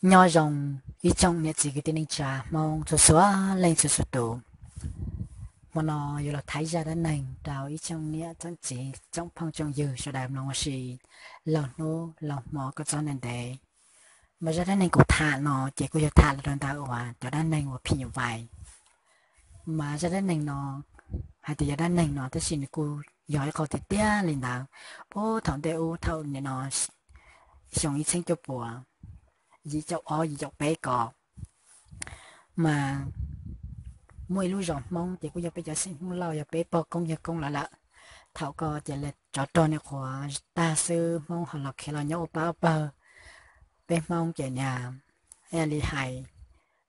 Nyob zoo ib tsoom niam txiv kwv tij neej tsa Hmoob txhua txhua leej txhua txhua tus. Hmo no yuav los thaij zaj dab neeg rau ib tsoom niam tsoom txiv tsoom phooj tsoom ywg sawv daws mloog ua si laug hnub laug hmo kom txog ntev ntev. Mas zaj dab neeg kuv tham no ces kuj yog tham los rau ntawm uas cov dab neeg uas phim nyuj vais. Mas zaj dab neeg no, hais tias yog dab neeg no tab sis nws kuj yog ib qho tiag tiag li ntawd. Puag thaum ntej ub thaum nim no xyoo ib txhiab cuaj puas yim caum ob yim caum peb ko, mas muaj ib lub zos Hmoob ces kuj yog peb cov xeem Hmoob Lauj, yog peb pog koob yawg koob lawv lawm. Thaum ko ces lawv tsov rog niam qhuav tag xwb, Hmoob ho los khiav los nyob ua pab pawg. Peb Hmoob ces niag, ib yam li hais,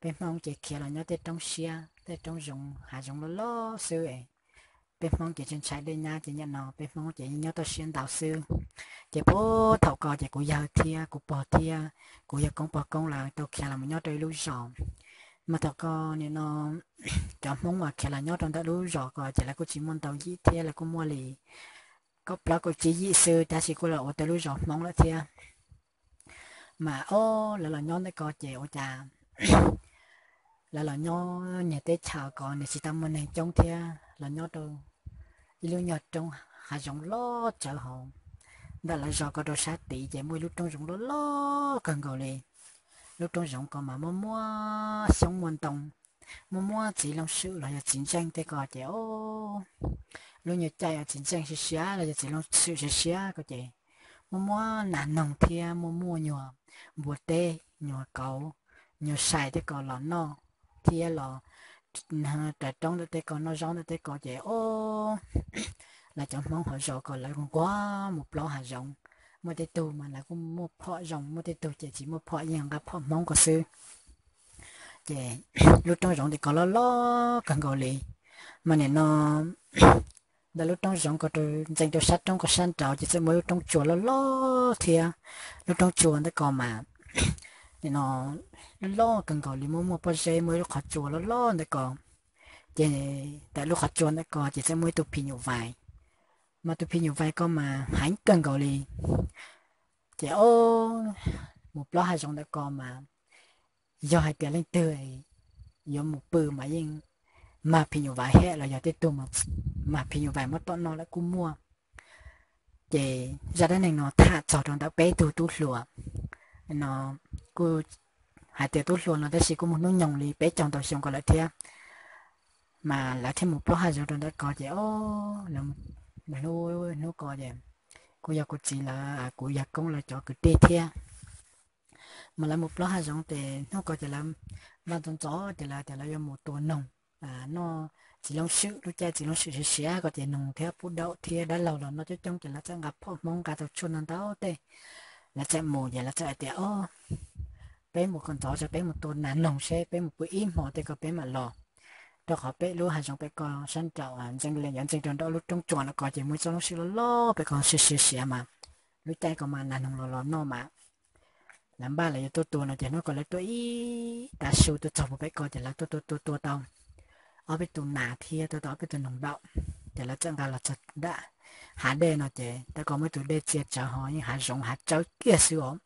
peb Hmoob ces khiav los nyob tej roob siab tej roob zoov hav zoov loj loj xwb. Peb Hmoob ces tsis ntshai dej nyab ces nim no peb Hmoob ces yeej nyob toj siab ntau xwb. Ces puag thaum ko ces kuv yawg thiab kuv pog thiab kuv yawg koob pog koob lawv tau khiav los nyob rau ib lub zos. Mas thaum ko nim no cov Hmoob uas khiav los nyob rau ntawm lub zos ko ces lawv kuj tsis muaj ntau yim thiab, lawv kuj muaj li kaum plaub kaum tsib yim xwb, tab sis kuj los ua tau lub zos Hmoob lawm thiab. Mas ob lawv los nyob ntawm ko ces ua cas lawv los nyob niag teb chaws ko nws tsis tau muaj neeg coob thiab, los nyob rau ib lub nyuag roob hav zoov loj tsawv hauv. Ntawm lawv zos ko rau sab tid ces muaj ib lub roob zoov loj loj kawg nkaus li. Lub roob zoov ko mas muaj muaj xyoob muaj ntoo, muaj muaj txiv loo swm los yog txiv ntseej tej ko ces o, lub nyuag caij uas txiv ntseej siav siav los yog txiv loo swm siav siav ko ces muaj muaj nas noog thiab muaj muaj nyuag npua teb, nyuag kauv, nyuag sai tej ko los noj thiab los raws roob ntawm tej ko noj zaub ntawm tej ko ces o, lawv cov Hmoob hauv zos ko lawv nquag mus plob hav zoov. Muaj tej tug mas lawv kuj muaj phom zoo, muaj tej tug ces tsis muaj phom yeej nqa phom Hmoob ko xwb. Ces lub roob zoov ntawm ko loj loj kawg nkaus li. Mas nim no ntawm lub roob zoov ko ntxeev rau sab roob ko sab nraud ces txawm muaj lub roob tsua loj loj thiab. Lub roob tsua ntawm ko mas nim no loj loj kawg nkaus li, muaj muaj pob zeb, muaj ib lub qhov tsua loj loj ntawm ko. Ces ntawm lub qhov tsua ntawm ko ces txawm muaj ib tug phim nyuj vais. Mas tus phim nyuj vais ko mas heev kawg nkaus li. Ces o, mus plob hav zoov ntawm ko mas yog hais tias leej twg yuav mus pw mas yeej mag phim nyuj vais hem los yog tej tug mag phim nyuj vais muab tom noj lawm kuj muaj. Ces zaj dab neeg no tham txog rau ntawm peb tug tub hluas no, kuj hais tias tub hluas no tab sis kuj muaj hnub nyoog li peb caug ntau xyoo ko lawm thiab. Mas lawv thiaj mus plob hav zoov rau ntawm ko ces o, hnub ko ces kuj yog kuv txiv lawv kuv yawg koob lawv cov kwv tij thiab. Mas lawv mus plob hav zoov ces hnub ko ces lawv npaj ntxov ntxov ces lawv tias lawv yuav mus tua noog noj txiv loo swm, lub caij txiv loo swm siav siav ko ces noog thiab pub daum thiab dab laug los noj coob coob ces lawv txawm nqa phom Hmoob nqa tau tshuaj ntau ntau tej. Lawv txawm mus ces lawv txawm hais tias o, peb mus kom ntxov tso, peb mus tua nas noog seb, peb mus pw ib hmo tej ko peb mam los, rau qhov peb lub hav zoov pem ko sab nraud ntxeev li yuav ntxeev rau nraum lub roob tsua no ko ces muaj ib tsob loob swm loj loj pem ko siav siav siav mas lub caij ko mas nas noog los los noj mas. Lawv npaj lawv yuav tuaj tua no ces hnub ko lawv tuaj ib tav su tuaj txog puag pem ko ces lawv tuaj tua tua tua tau ob peb tus nas thiab tua tau ob peb tus noog daum. Ces lawv txawm nqa los txog nram hav dej no ces tau ko muaj ib tus dej txia tsawv ho yeej hav zoov hav tsawb kiag xwb os,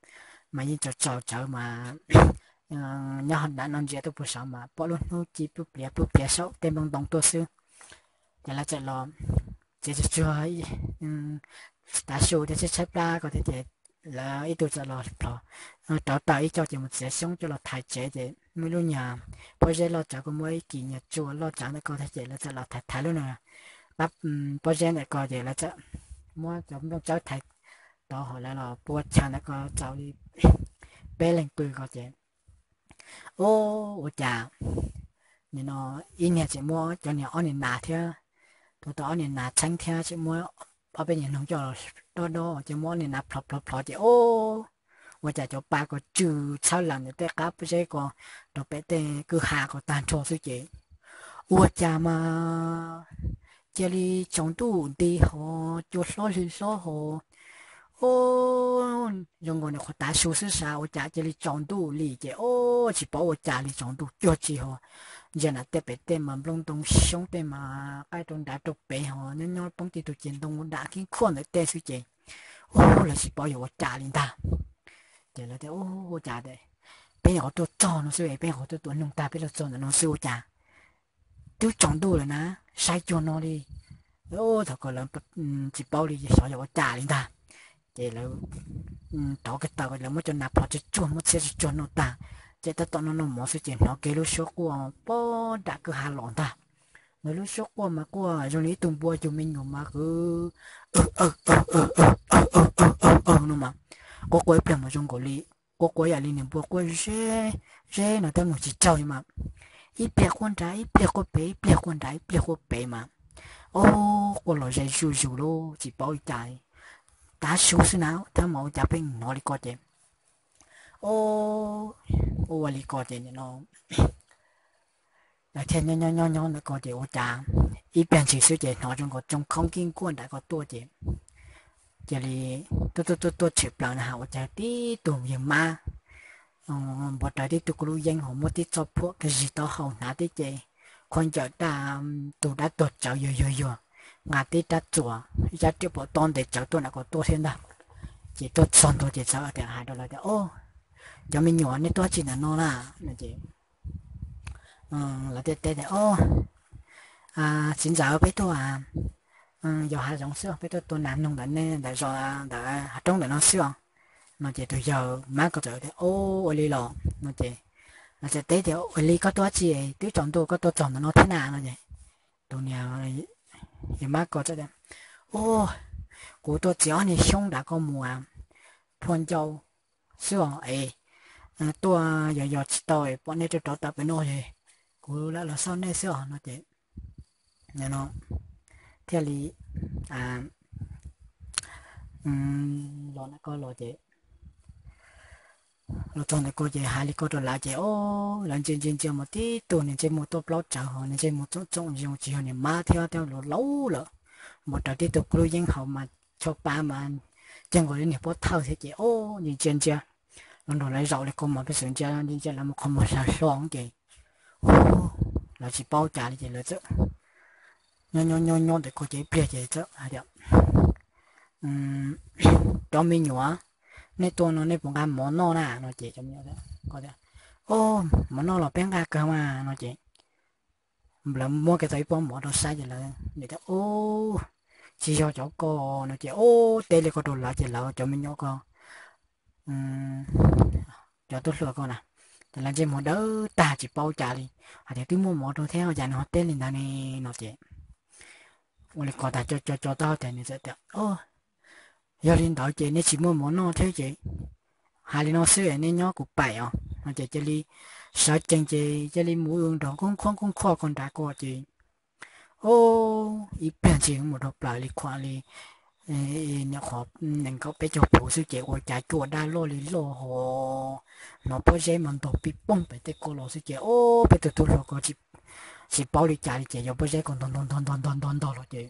mas yeej tsaus tsaus tsawv mas nyob ho nram no ntsia tuaj puag saud mas pom lub hnub ci pluj pliav pluj pliav saum tej nplooj ntoo tuaj xwb. Ces lawv txawm los txiav tsuag tsuag tav su thiab tshaib tshaib plab ko thiab ces lawv ib tug txawm los plhov rauv taws ib co ces mus txiav xyoob coj los thaiv tsev ces muaj ib lub nyuag pob zeb loj tsawv ko, muaj ib kis nyuag tsua loj tsawv ntawm ko thiab ces lawv txawm los thaiv thaiv lub nyuag pob zeb ntawm ko ces lawv txawm muab cov nplooj tsawb thaiv tod hos lawv los pua chaw ntawm ko txaus li peb leeg pw ko ces o, ua cas nim no ib niag tseem muab cov niag ob niag nas thiab, tua tau ob niag nas txheeb thiab tseem muab ob peb niag noog coj dob dob ces muab ob niag nas plhov plhov plhov ces o, ua cas cov pa ko tsw txhawb lawm ntawm tej qab pob zeb ko rau pem tej kwj ha ko tag nrho xwb ces ua cas mas cia li tsaus ntuj nti hos cua hlob hli hlob hos o, zoo nkaus niag qhuav tav su xwb sas ua cas cia li tsaus ntuj li ces o, tsis paub ua cas li tsaus ntuj cuag tsi hos ntsia nram tej pem tej mas nplooj ntoo xyoob tej mas qaij rau nrad rau pem hos nyob nyob poob tib tug ces ntoo dam khib khuaj ntawm tej xwb ces u, lawv tsis paub yog ua cas li ntag. Ces lawv tias u, ua cas es peb nyuam qhuav tuaj txog no xwb, peb nyuam qhuav tuaj tua noog tag peb los txog ntawm no xwb ua cas twb tsaus ntuj lawm na, saib cuag no li. Thaum ko lawv tsis paub li xyov yog ua cas li ntag. Ces lawv rov kiag taw, lawv muab cov nas phom tsuag tsuag, muab txhiab tsuag tsuag noj tag, ces tab tom noj noj mov xwb ces hnov kiag lub suab quaj pob nram kwj ha los ntag. Lawv lub suab quaj mas quaj zoo li ib tug npua cug me nyuam mas kwv, awg awg awg awg awg awg awg awg no mas, quaj quaj ib pliag mas zoo nkaus li, quaj quaj yam li niag npua quaj ze ze no tab mus tsis tsaug li mas, ib pliag quaj nrad ib pliag quaj pem, ib pliag quaj nrad ib pliag quaj pem mas, o, quaj los ze zuj zus lub tsis paub li cas. Tav su xwb na, tab mas ua cas pheej hnov li ko ces, o, ua li ko ces no lawv thiaj nyob nyob nyob ntawm ko ces ua cas ib pliag ntshis xwb ces hnov zoo nkaus tsoo khoob kib nkuaj nram ko tuaj ces, cia li tuaj tuaj tuaj tuaj tshem plaws na has ua cas tib tug yawg mab npua raws tib tug kuv lub yeeb ho muab tib txoj phuam ka zig taub hau hnav tib ce, khuab ncaws daj, tus dab tuag tsawv yuag yuag yuag, nqa tib rab txuas, ib rab riam pom tob ntev tsawv tuaj nram ko tuaj thiab ntag. Ces tuaj txog ntua ces txawm tias hais rau lawv tias, o, cov me nyuam nej tuaj tsi ntawm no na? No ces lawv thiaj teb tias, o, txiv ntxawm, peb tuaj yos hav zoov xwb, peb tuaj tua nas noog ntawm nej ntawm zos ntawm hav roob ntawm no xwb os. No ces tus yawg mab ko txawm tias, o, ua li los? No ces lawv txawm teb tias, ua li koj tuaj tsi twb tsaus ntuj koj tuaj txog ntawm no thiab na? No ces tus niag yawg mab ko txawm tias, o, kuv tuaj txiav ob niag xyoob nrad koj mus phua ncau xwb os es, tuaj yos yos tsis tau es pom nej rov rov tawm pem no es kuv lam los xauj nej xwb os. No ces no thiaj li los ntawm ko los ces los txog ntawm ko ces hais li ko rau lawv ces, o, lawv ntsia ntsia ntsia mas tib tug niag ntsej muag tuaj plaub tsawv ho niag ntsej muag txoom txoom zoo tsis yog niag mab thiab, thiab laus laus lawm, npua raws tib tug kuv lub yeeb haus mas tsho pa mas ceg nkaus li niag pob thawj thiab ces, o, ntsia ntsia ntsia los nrog lawv zaum li ko mas peb xwm ntsia ntsia ntsia lawv mus qhov muag hla hlo ces, lawv tsis paub cas li ces lawv txawm nyob nyob nyob nyob ntawm ko ces ib pliag ces txawm hais tias, cov me nyuam, nej tuaj no nej puas nqa mov noj na? No ces cov me nyuam tias, o, mov noj los peb nqa kawg mas. No ces lawv muab kiag tau ib pob mov rau saib ces lawv tias, o, tsis yog cov ko. No ces, o, teb li ko rau lawv ces lawv cov me nyuam ko, cov tub hluas ko na, ces lawv ntsej muag dawb tag tsis paub cas li, hais tias twb muaj mov rau thiab ua cas nws ho teb li ntawd ne? No ces ua li ko tag co co co taub hau tias nws txawm tias, o, yog li ntawd ces nej tsis muaj mov noj thiab ces hais li no xwb nej nyob kuv paim os. No ces cia li sawv cees ces cia li mus nrog nkoob qhuab nkoob qhuab ko nrad ko ces, o, ib pliag ntshis mus dhau plaws li khuam li niam qhov nees nkaum peb caug puv xwb ces ua cas cua daj loj li loj ho hnov pob zeb mas ntog pij poog pem tej ko los xwb ces, o, peb tug tub hluas ko tsis paub li cas li ces yog pob zeb ko ntog ntog ntog ntog ntog ntog ntog los ces,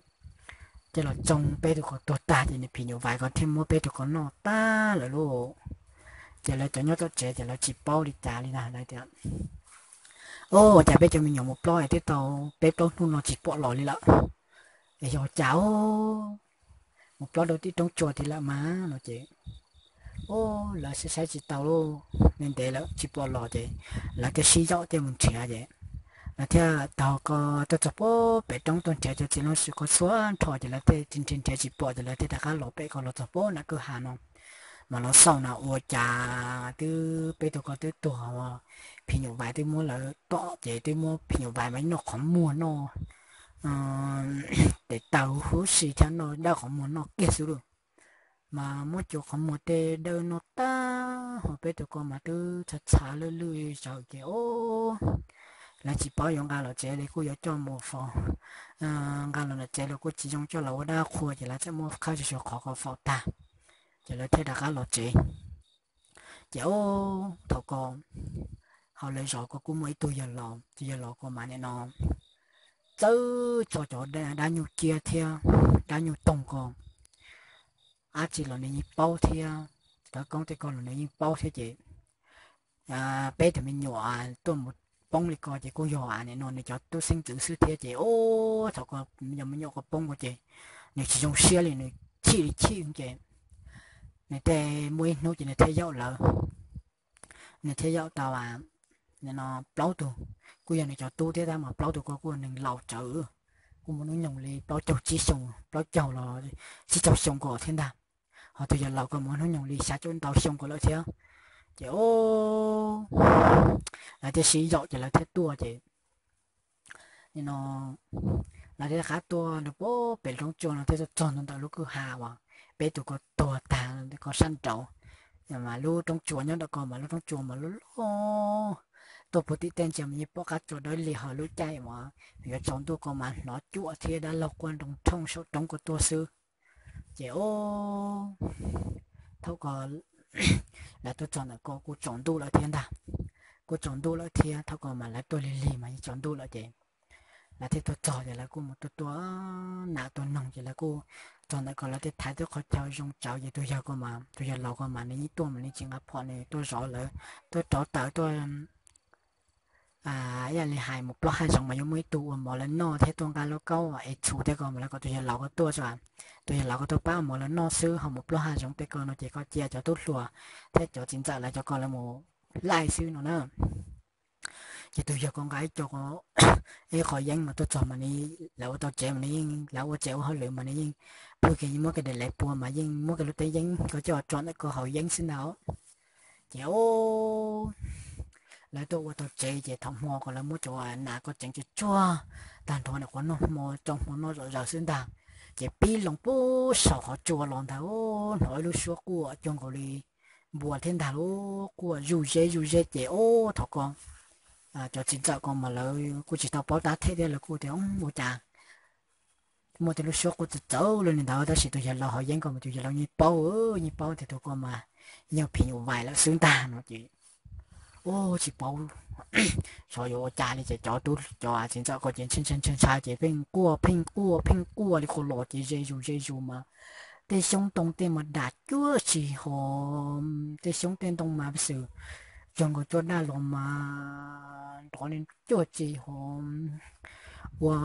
ces los tsoo peb tug ko tuag tag ces niag phim nyuj vais ko thiaj muab peb tug ko noj tag lawm lauj. Ces lawv cov nyob tom tsev ces lawv tsis paub li cas li ntag, lawv tias, o, ua cas peb cov me nyuam mus plob es twb tau peb plaub hnub no tsis pom los li lawm, es yog cas, o, mus plob rau tim roob tsua tid lawm mas. No ces, o, lawv saib saib tsis tau lauj, ntev ntev lawm tsis pom los ces lawv thiaj sib yaum thiaj mus nrhiav ces lawv thiaj taug ko tuaj txog pem roob tuaj nrhiav cov txiv laj sim ko txhua nrho ces lawv thiaj nrhiav nrhiav tsis pom ces lawv thiaj rov qab los pem ko los txog pem nram kwj ha no mas los xauj na ua cas twb peb tug ko twb tuag, phim nyuj vais twb muab lawv tom ces twb muab phim nyuj vais mas noj qhov muag noj tes taw huv si thiab noj dawb qhov muag noj kiag xwb lauj. Mas muab cua qhov muag tej dawb noj tag ho peb tug ko mas twb txhav txhav lwj lwj zaws ces, o, lawv tsis paub yuav nqa los tsev li kuj yuav coj mus faus, nqa los tsev los kuj tsis zoo coj los ua dab qhua ces lawv txawm muab khawb tsuag tsuag qhov ko faus tag ces lawv thiaj rov qab los tsev. Ces, o, thaum ko hauv lawv zos ko kuj muaj ib tug yawg laus, tus yawg laus ko mas nim no txawj tso cov dab nyuj ciab thiab dab nyuj toog ko, dab tsi los nws yeej paub thiab, khawv koob tej ko los nws yeej paub thiab ces peb tus me nyuam tuaj mus poob li ko ces kuj yog nim no nws cov tub xeeb ntxwv xwb thiab ces, o, thaum ko yog me nyuam ko poob ko ces nws tsis zoo siab li, nws chim li chim ces nws thiaj muaj ib hnub ces nws thiaj yaum lawv nws thiaj yaum tau no plaub tug, kuj yog nws cov tub thiab tab mas plaub tug ko kuj neeg laus tsawv, kuj muaj hnub nyoog li plaub caug tsib xyoo, plaub caug los tsib caug xyoo ko thiab ntag. Ho tus yawg laus ko muaj hnub nyoog li xya caum ntau xyoo ko lawm thiab. Ces o, lawv thiaj sib yaum ces lawv thiaj tuaj ces no lawv thiaj qab tuaj rau pem roob tsua no thiab tuaj txog ntawm lub kwj ha uas peb tug ko tuag tag ko sab nraud. Mas lub roob tsua nyob ntawm ko mas lub roob tsua mas loj loj, tuaj puag tim tej ntsia mas yeej pom qab tsuas dawb li, ho lub caij uas yuav tsaus ntuj ko mas hnov cuaj thiab dab laug quaj nroo rhooj saum roob ko tuaj xwb. Ces o, thaum ko lawv tuaj txog ntawm ko kuj tsaus ntuj lawm thiab ntag, kuj tsaus ntuj lawm thiab. Thaum ko mas lawv tuaj lig lig mas yeej tsaus ntuj lawm ces lawv thiaj tuaj txog ces lawv kuj mus tuaj tua nas tua noog ces lawv kuj txog ntawm ko lawv thiaj thaiv tau qhov chaw zoo tsawv ces tus yawg ko mas tus yawg laus ko mas nws yeej tuaj mas nws tsis nqa phom, nws tuaj zov lawv, tuaj rauv taws tuaj ib yam li hais mus plob hav zoov mas yuav muaj ib tug ua mov lawv noj thiab tuaj nqa lauj kaub es txhuv thiab ko mas lawv kom tus yawg laus ko tuaj tso, tus yawg laus ko tuaj pab ua mov lawv noj xwb, ho mus plob hav zoov tej ko no ces koj cia cov tub hluas thiab cov txiv ntxawm lawv cov ko lawv mus laij xwb no na. Ces tus yawg ko nqa ib co, ib qho yeeb mas tuaj txog mas nws, lawv ua tau tsev mas nws yeej, lawv ua tsev ua hauj lwm mas nws yeej pw kiag, yeej muab kiag daim lawv pua mas yeej muab kiag lub teb yeeb ko coj tso ntawm ko haus yeeb xwb ntag. Ces o, lawv tuaj ua tau tsev ces thaum hmo ko lawv muab cov nas ko tseev tsuag tsuag tag nrho, nws qhuav noj hmo, tsaus hmo noj zom zaws xwb ntag. Ces pib loo puag saum qhov tsua los ntag, hnov ib lub suab quaj cuag nkaus li npua thiab ntag, lub quaj zuj zeb zuj zeb ces o, thaum ko cov txiv ntxawm ko mas lawv kuj tsis tau paub tab them thiab, lawv kuj tias ua cas muaj tej lub suab quaj txawv txawv li ntawd, tab sis tus yawg laus haus yeeb ko mas tus yawg laus yeej paub, yeej paub tias tus ko mas yog phim nyuj vais lawm xwb ntag no ces u, tsis paub xyov yuav ua cas li ces cov tub cov txiv ntxawm ko ces ntshai ntshai ntshai ntshai ces pheej quaj pheej quaj pheej quaj li qhuav los ces ze zus ze zus mas tej xyoob ntoo tej mas dam cuag tsis hos, tej xyoob tej ntoo mas xwm cuag nkaus cuaj daj los mas nrov li cuag tsis hos, ua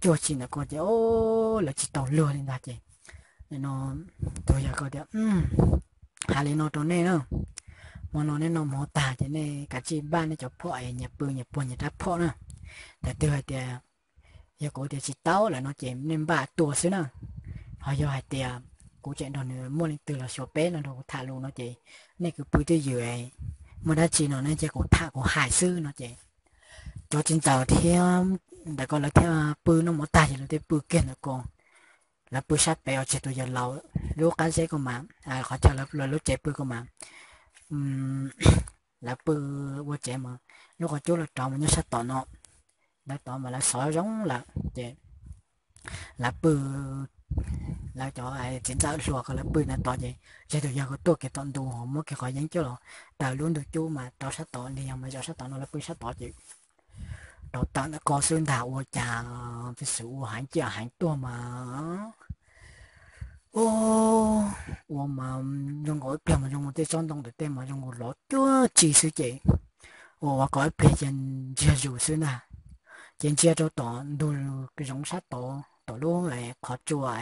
cuag tsis ntawm ko ces o, lawv tsis tau luag li ntag ces no tus yawg ko tias hais li no rau nej na, hmo no nej noj mov tag ces nej kav tsij npaj nej cov phom es nyias pw nyias puag nyias rab phom na. Ntawm twg hais tias yog kuv tias tsis tau lawm no ces nej npaj tua xwb na. Ho yog hais tias kuv tseem nrog nws muaj leej twg los xyuas peb los nrog kuv tham lus no ces nej kwv pw twj ywm, muaj dab tsi no nej cia kuv tham kuv hais xwb no ces cov txiv ntxawm thiab ntawm ko lawv thiaj pw noj mov tag ces lawv thiaj pw kiag ntawm ko. Lawv pw sab pem os, tseg tus yawg laus lub qab zeb ko mas, qhov chaw lawv lub tsev pw ko mas lawv pw ua tsev mas lub qhov cub lawv rauv mas nyob sab tom no, lawv tod mas lawv xov zoo lawm ces lawv pw, lawv cov txiv ntxawm hluas ko lawv pw ntawm tod ces tseg tus yawg ko tuaj kiag tom ntu ho muab kiag qhov yeeb coj los taws lub ntug cub mas rau sab tod li, yog mas zaum sab tod no lawv pw sab tod ces rau tawm ntawm ko xwb ntag ua cas peb xwm ua heev ciaj heev tuaj mas ua mas zoo nkaus ib pliag mas zoo nkaus tej tsob ntoo ntawm tej mas zoo nkaus lov cuag tsi xwb ces ua ua kom ib pliag ces ntsiag zus xwb ntag. Ces ntsia rau tom ntug zoov sab tod tom lub qhov tsua,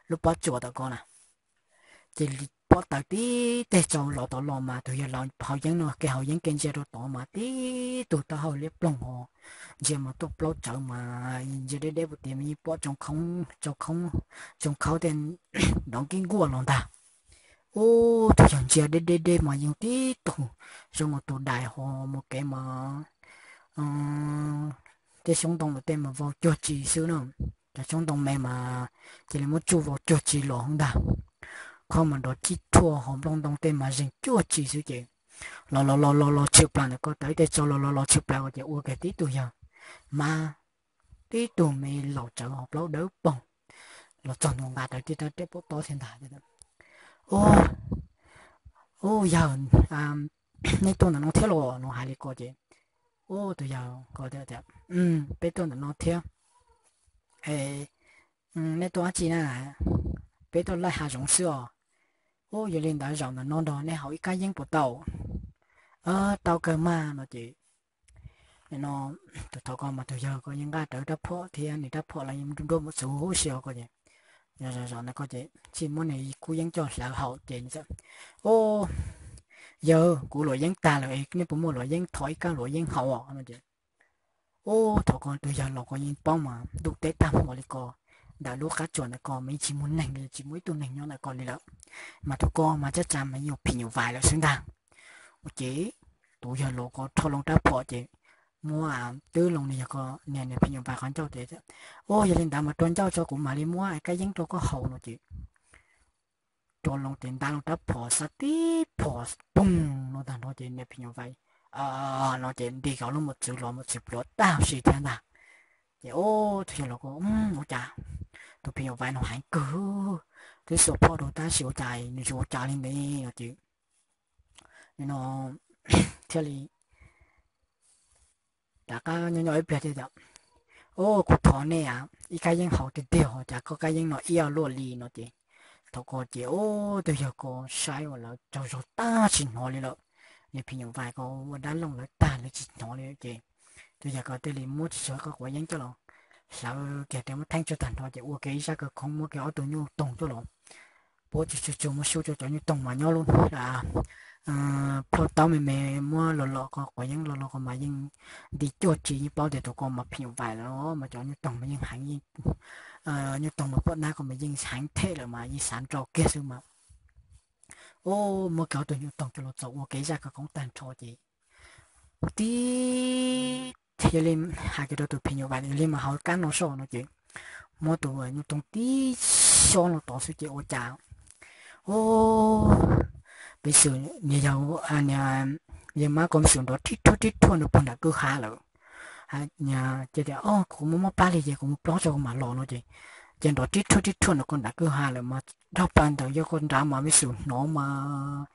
lub pob tsuas tom ko na, ces pom taws tib teg tsaus los tod los mas tus yawg laus haus yeeb no ke haus yeeb ke ntsia rau tod mas tib tug taub hau liab ploog ho ntsia mas tuaj plaub tsawv mas ntsia deb deb puag tim mas yeej pom tsoos khoob tej nrov nkib nkuaj los ntag. Ub, tus yawg ntsia deb deb deb mas yeej tib tug zoo nkaus tus dais ho mus kev mas tej xyoob ntoo ntawm tej mas vau cuag tsi xwb na. Cov xyoob ntoo me mas cia li muab tsuj vau cuag tsi los ntag. Khob mas nrov cib thuaj ho nplooj ntoo tej mas zeeg cuag tsi xwb ces los los los los los tshwm plaws ntawm ko taws ib teg tsaus los los los tshwm plaws ko ces ua kiag tib tug yawg hmab, tib tug me laus tsawv ho plaub dawb paug los txog ntua nqa rawv tib rab riam pub tob thiab ntag. Ub, yawg, nej tuaj ntawm no thiab los no? Hais li ko ces ub, tus yawg ko tias, peb tuaj ntawm no thiab. Nej tuaj dab tsi na? Peb tuaj laij hav zoov xwb os. Ub, yog li ntawd zaum ntawm no nrog nej haus ib kab yeeb puas tau? Tau kawg mas no ces no tus thaum ko mas tus yawg ko yeej nqa rawv rab phom thiab nws rab phom los yeej nruab nruab mus txhuv huv si ko ces zaum ntawd ko ces txij muab nws kub yeeb coj hlawv haus ces nws txawm, ub, Yawg, kuv luam yeeb tag lawm, nej puas muaj luam yeeb, thov ib kab luam yeeb haus os no ces, ub, thaum ko tus yawg laus ko yeej paub mas ntuj teb tag hmo li ko, ntawm lub qab tsuas ntawm ko mas yeej tsis muaj neeg li, tsis muaj ib tug neeg nyob ntawm ko li lawm, mas tus ko mas tsab tsa mas yog phim nyuj vais lawm xwb ntag. Ua ces tus yawg laus ko rho loo rab phom ces muab, twb loo nws yog ko, niag phim nyuj vais qhov ncauj ces, ub, yog li ntawd mas rau ncauj tso kuv mam li muab kab yeeb rau koj haus no ces rau loo ces nta loo rab phom xav tib phom poog no tag nrho ces niag phim nyuj vais no ces nti kaum lub mos txwv los mos txwv pluav tag huv si thiab ntag. Ces ub, tus yawg laus ko, ua cas tus phim nyuj vais no heev kawg, twb xuas phom rau tab sis ua cas nws tsis ua cas li ntawd no ces no thiaj li rov qab nyob nyob ib pliag thiab tias, ub, kuv thov nej ib kab yeeb haus tiag tiag, cas koj kab yeeb no iab luaj li no ces thaum ko ces ub, tus yawg ko saib ua lawv tsaug zog tag tsis hnov li lawm. Niag phim nyuj vais ko ua dab looj lawv tag lawv tsis hnov li ces tus yawg ko thiaj li muab tsis tsuag koj quav yeeb coj los hlawv kiag tias muab theeb tsuag tag nrho ces ua kiag ib zaj khawv koob muab kiag ob tug nyuj toog coj los puab tsuag tsuag tsuag muab sub rau cov nyuj toog mas nyob lub plhaub taub me me muab los los ko quav yeeb los los ko mas yeej nti cuag tsis yeej paub tias tus ko mas phim nyuj vais lawm mas cov nyuj toog mas yeej heev, nyuj toog mas poj nab ko mas yeej heev them lawm mas yeej xav nrau kiag xwb mas ub, muab kiag ob tug nyuj toog coj los txaus ua kiag ib zaj khawv koob tag nrho ces tib, yog li hais kiag rau tus phim nyuj vais yog li mas haus kab no soj no ces muab tus nyuj toog tib xob los tod xwb ces ua cas, ub, piv xwm niag yawg mab ko piv xwm nrov rhib rhuaj rhib rhuaj nws puag nram kwj ha lawm. Ces tias, o, kuv muaj mob plab li ces kuv mus plob tso kuv mam los no ces, ces nrov rhib rhuaj rhib rhuaj nws ko nram kwj ha lawm mas dhau plaws ntawd yog ko nrad mas piv xwm hnov mas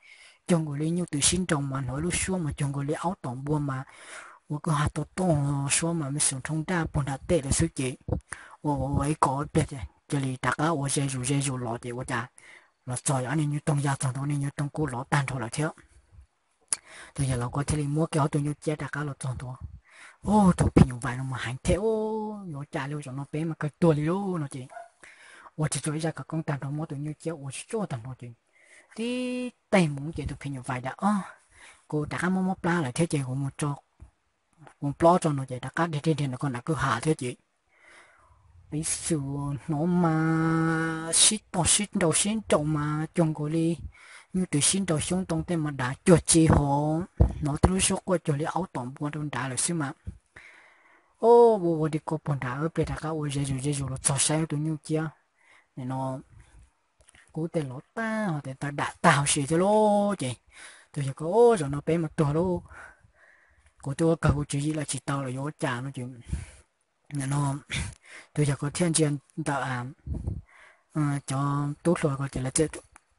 cuag nkaus li nyuj twm sib nraus mas hnov ib lub suab mas cuag nkaus li aub tom npua mas ua kwj ha to to suab mas piv xwm nrhoo nraj puag nram tej lawm xwb ces ua ua ib ko ib pliag cia li rov qab ua ze zus ze zus los ces ua cas los txog ob niag nyuj toog ya txog ntawd, ob niag nyuj toog kuj lov tag nrho lawm thiab. Tus yawg laus ko thiaj li muab kiag ob tug nyuj ciab rov qab los txog ntua. Ub, tus phim nyuj vais no mas heev thiab, yuav cas li zaum no peb mas kawg tuag li lauj no ces ua tsis tau ib zaj khawv koob tag nrho muab tus nyuj ciab ua tsis tsuaj tag nrho ces tib teg mus ces tus phim nyuj vais tias, o, kuv rov qab mob mob plab lawm thiab ces kuv mus plob tso no ces rov qab dhia dhia dhia ntawm ko nram kwj ha thiab ces piv xwm hnov mas sib tog sib nraus sib nraus mas cuag nkaus li nyuj twm sib nraus xyoob ntoo tej mas dav cuag tsi hov, hnov tej lub suab quaj cuag li aub tom npua rau nrad lawm xwb mas. O, ua ua li ko puag nrad ib pliag rov qab ua ze zus ze zus los txog saib tus nyuj ciab no kub tej lov tag ho tes taw dam tag huv si thiab lauj ces tus yawg ko, o, zaum no peb mas tuag lauj, kuv twb ua kawg kuv tswv yim lawm tsis tau lawm yuav ua cas no ces no tus yawg ko thiaj ntsia ntawm cov tub hluas ko ces lawv txawm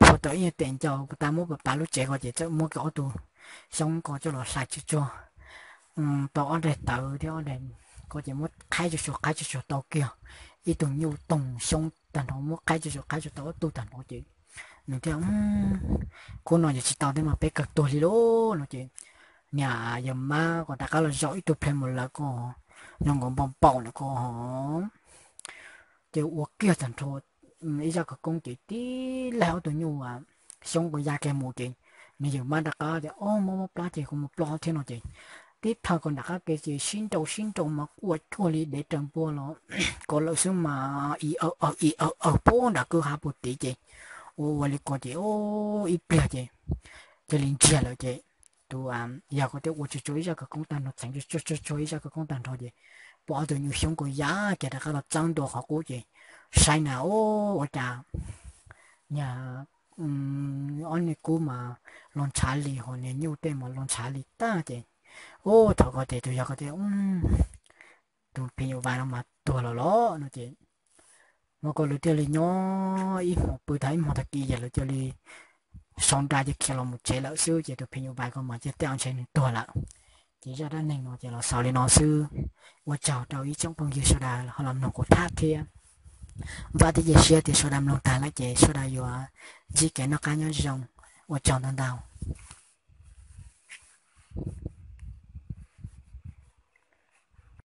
phua tau ib nyuag tes ncau tas muab pas pas lub tsev ko ces txawm muab kiag ob tug xyoob ko coj los hlais tsuag tsuag tau ob daim tawv thiab ob daim ko ces muab qhaib tsuag tsuag qhaib tsuag tsuag tau kiag ib tug nyuj toog xyoob tag nrho, muab qhaib tsuag tsuag qhaib tsuag tau ob tug tag nrho ces nws thiaj, khub no yuav tsis tau thiab mas peb kawg tuag li lauj no ces niam yawg mab ko rov qab los zaum ib tug plhe mus lawv ko zoo nkaus npau npaum ntawm ko ho ces ua kiag tag nrho ib zaj khawv koob ces tib laig ob tug nyuj xyoob ko ya kiag mus ces nws yawg mab rov qab tias, o, mob mob plab ces kuv mus plob thiab no ces tib plhaw ko nram qab ke ces sib nraus sib nraus mas quaj cuag li dev raws npua los ko lawm xwb mas i aw aw i aw aw puag nram kwj ha puag tid ces ua ua li ko ces ib pliag ces cia li ntsiag lawm ces tus yawg ko thiaj ua tsuag tsuag ib zaj khawv koob tag nrho, txheev tsuag tsuag ib zaj khawv koob tag nrho ces pom ob tug nyuj xyoob ko ya kiag rov qab los txawb ntua qhov qub ces saib na, o, ua cas niag ob niag kub mas los ntshav li ho niag nyuj tej mas los ntshav li tag ces, ub, thaum ko ces tus yawg ko tias, tus phim nyuj vais no mas tuag lawm los no ces, no ko lawv thiaj li nyob ib hmo pw tag ib hmo tag kis ces lawv cia li sau nra ces khiav los mus tsev lawm xwb ces tus phim nyuj vais ko mas cia tej ntshe nws tuag lawm. Ces zaj dab neeg no ces los xaus li no xwb. Ua tsaug rau ib tsoom phooj ywg sawv daws ho los mloog kuv tham thiab. Vam thiab cia siab tias sawv daws mloog tag lawm ces sawv daws yuav ntsib kev noj qab nyob zoo. Ua tsaug ntau ntau.